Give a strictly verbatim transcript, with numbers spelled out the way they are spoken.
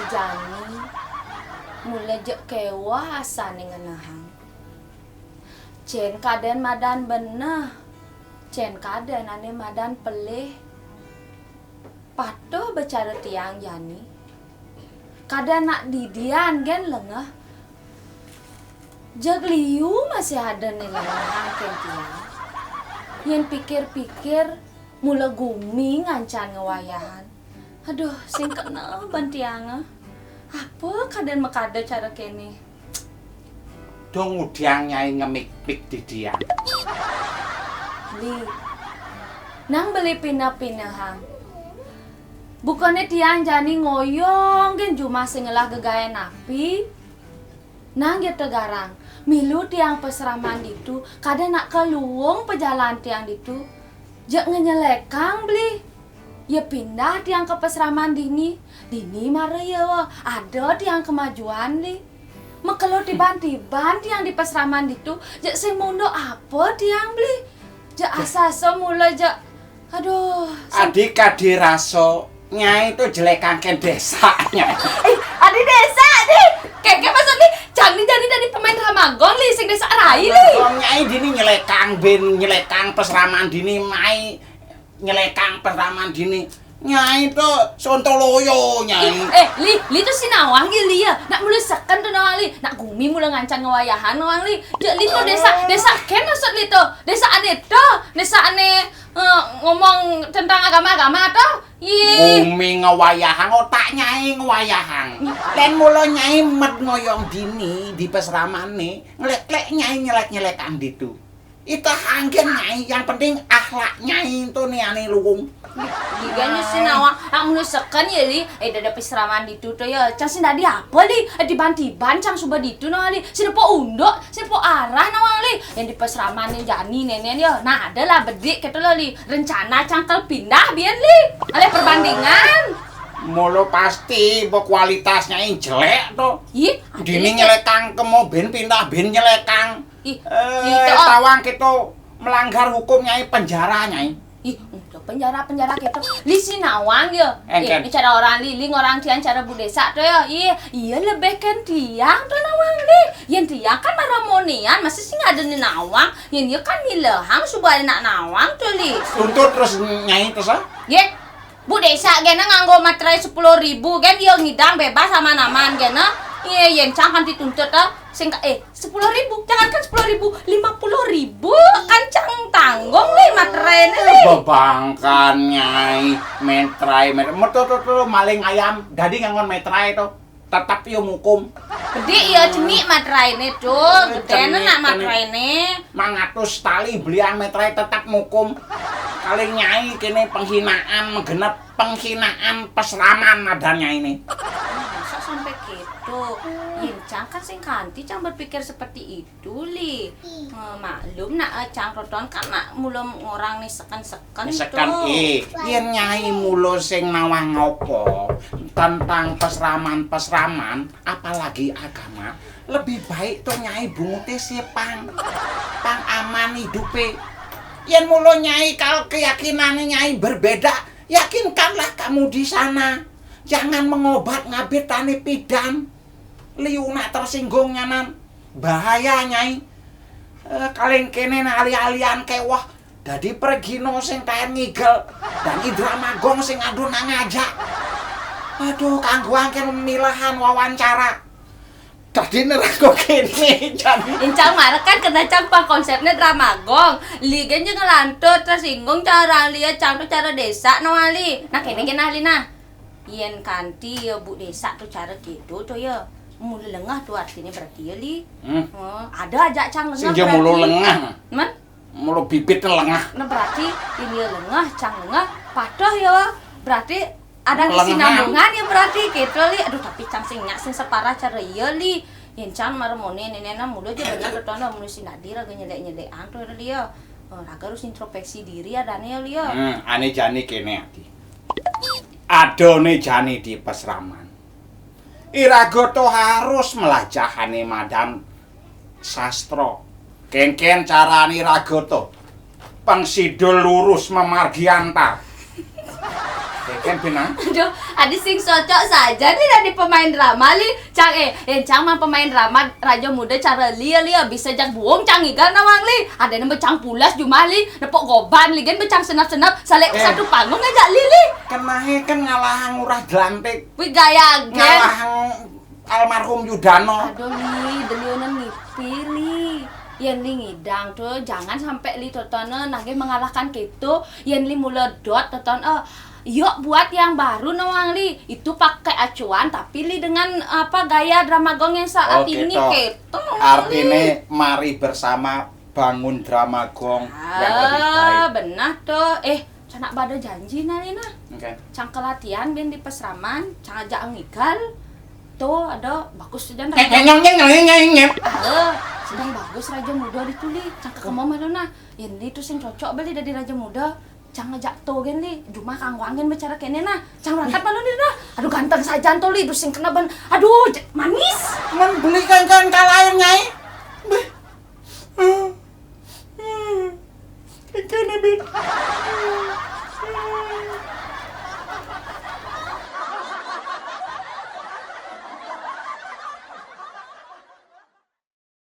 Jani, mula jek kéweh asané ngenehang. Cén kadén madan beneh, cén kadén ané madan pelih. Patuh ba cara tiang jani. Kadén nak didian gén lengeh. Jeg liu masih ada né lengehang kén tiang. Yén pikir-pikir, mula gumi ngancan ngewayahang. Aduh, sing keneh ban tiangé. Apa kadén makada cara kéné? Dong ngudiang Nyai ngemikmik didian. Li, nang beli pineh-pinehang. Bukané tiang jani ngoyong gén jumah sing ngelah gegaén api. Nang ya tegarang, milu tiang pasraman ditu, kadén nak ka luung pajalan tiang ditu. Jeg ngenyelekang beli. Ya pindah tiang ka pasraman dini. Dini mara ya ada tiang kemajuan li. Makelo tiban-tiban tiang di pasraman ditu, jeg sing munduk apa tiang beli. Jeg asa-asa mula jeg. Aduh, sing Adi kadi rasa Nyai to jelekang kén désak, Nyai. Ih, adi désak, di. Kéké maksud di, jani jani dadi pemain drama gong li, sing désak rai li. Gong Nyai dini nyelekang bén, nyelekang pasraman dini mai, nyelekang pasraman dini. Nyai to Sontoloyo, Nyai. Ih, eh, li, li to sinawang ya, li ya. Nak mula seken to nawang li. Nak gumi mula ngancan ngewayahang nawang li. Jek li to désak, désak kén maksud li to. Désak ané to, désak ané, eh, ngomong tentang agama-agama to. Ih. Gumi ngewayahang, otak Nyai ngewayahang. Lén mula Nyai met ngoyong dini di pasramané, ngelék-lék Nyai nyelek-nyelekang ditu. Itehang gén Nyai, yang penting akhlak Nyai to né ané luung. Diganya sinawang, nak mula seken ya li, eh, dadi pasraman ditu to ya. Cang sing dadi apa li? Eh, tiban-tiban cang suba ditu nawang li. Sing nepa unduk, sing nepa arah nawang li. Yén di pasramané jani nénén ya. Nah, ada lah bedik kéto lah li. Rencana cang kal pindah biyen li. Alih perbandingan. Mula pasti ba kualitasnya yang jelek to. Ih, dini nyelekang kemo bén pindah bén nyelekang. Ih, eh, tawang kéto melanggar hukum Nyai, penjara Nyai. Ih, untuk penjara-penjara kéto. Li sinawang ya. Éngkén. Eh, ini cara orang li, li ngorang tiang cara Bu Désak to ya. Ih, iya lebih kén tiang to nawang li. Yén tiang kan mara monéan, masih sing ada né nawang. Yén iya kan milehang suba nak nawang to li. Tuntut terus Nyai terus ah. Yé, Bu Désak gén nganggo materai sepuluh ribu gén iya ngidang bebas aman-aman gén. Iya, yén cang kan dituntut to. Sing ka-, eh, sepuluh ribu, jangankan sepuluh ribu, lima puluh ribu kan cang tanggung li materainé li. Bebangkan Nyai, metrai, metrai. Metu, tu, tu, maling ayam, dadi nganggon metrai to. Tetep yo mukum. Gedé ya cenik materainé to, gedéné nak materainé. Mangatus tali belian metrai tetep mukum. Kali Nyai kéné penghinaan, menggenep penghinaan pasraman adan Nyainé. Masa sampai kéto? Yén cang kan sing kanti cang berpikir seperti itu. Duli. Eh, maklum nak, eh, cang totonan kan nak mula ngorang né seken-seken to. Seken, eh, yén Nyai mula sing nawang apa tentang pasraman-pasraman, apalagi agama, lebih baik to Nyai bunguté sipang. Pang aman idupé. Yén mula Nyai kal keyakinané Nyai berbeda, yakinkanlah kamu di sana. Jangan mengobat ngabit tané pidan. Liu nak tersinggung nyanan. Bahaya, Nyai. Eh, kaling kéné nah ali-alian kéweh. Dadi pregina sing taén ngigel. Dan Indra Magong sing adu nang ngajak. Aduh, kanggoang kén milehan wawancara. Dadi nerangko kéné, jan. Encang marek kan kena cang pang konsepné drama gong. Li gén jeng ngelantur tersinggung cang orang liya cang to cara désak no ali. Nah, kéné gén ahli nah. Yén kanti ya Bu Désak to cara kéto to ya. Mula lengeh to artiné berarti ya, Li. Hmm. Oh, ada aja cang lengeh. Sing ya mula berarti lengeh. Men? Mula bibit lengeh. Nah, berarti ini ya lengeh, cang lengeh, patuh ya. Berarti ada kesinambungan ya berarti kéto, Li. Aduh, tapi cang sing nyak sing separah cara iya, Li. Yén cang mara moné nénénan mula ja bener ketonan mula sing dadi raga nyelek-nyelek antu, Li ya. Oh, raga harus introspeksi diri adané ya, Li ya. Hmm, ané jani kéné ati. Adané jani di pasraman. Iraga to harus melajahané madan sastra. Kénkén carané iraga to? Pang sida lurus mamargi antar. Kan benar. Aduh, adi sing cocok saja nih dadi pemain drama, Li. Cang, eh, eh, cang mah pemain drama raja muda cara Li, Li, bisa jak buung cang ngigal nawang, Li. Adané becang pulas jumah, Li. Nepuk goban, Li, gén becang senep-senep. Salé Eh. satu panggung aja, Li, Li. Kenahe kan ngalahang Ngurah Jelantik. Wih, gaya gén. Ngalahang almarhum Yudano. Aduh, Li, deliunan ngipi, Li. Yén Li ngidang tuh, jangan sampai Li totoné nagih mengalahkan gitu. Yén Li mula dot toton, eh, yuk buat yang baru nawang, Li. Itu pakai acuan, tapi Li dengan apa gaya drama gong yang saat Oh, ini gitu. Gitu. Artinya mari bersama bangun drama gong yang lebih Ah, baik. Benar tuh. Eh, cang nak pada janji nah, Li, nah. Oke. Cang ke latihan bén di pesraman, cang ajak ngigal. Tuh, ada bagus sudah. Nyeng, nyeng, nyeng, nyeng, nyeng, nyeng. Ah, sedang bagus raja muda dituli. Cang ke kemana malu nah. Yén Li tuh sing cocok beli dadi raja muda. Cang ajak to gén, Li. Jumah kangguang gén bicara kéné nah. Cang berangkat malu nih nah. Aduh, ganteng saja to, Li. Tuh sing kena ban. Aduh, j- manis. Men beli kan kan kalahin, Nyai. Beh. Kéné, Bin.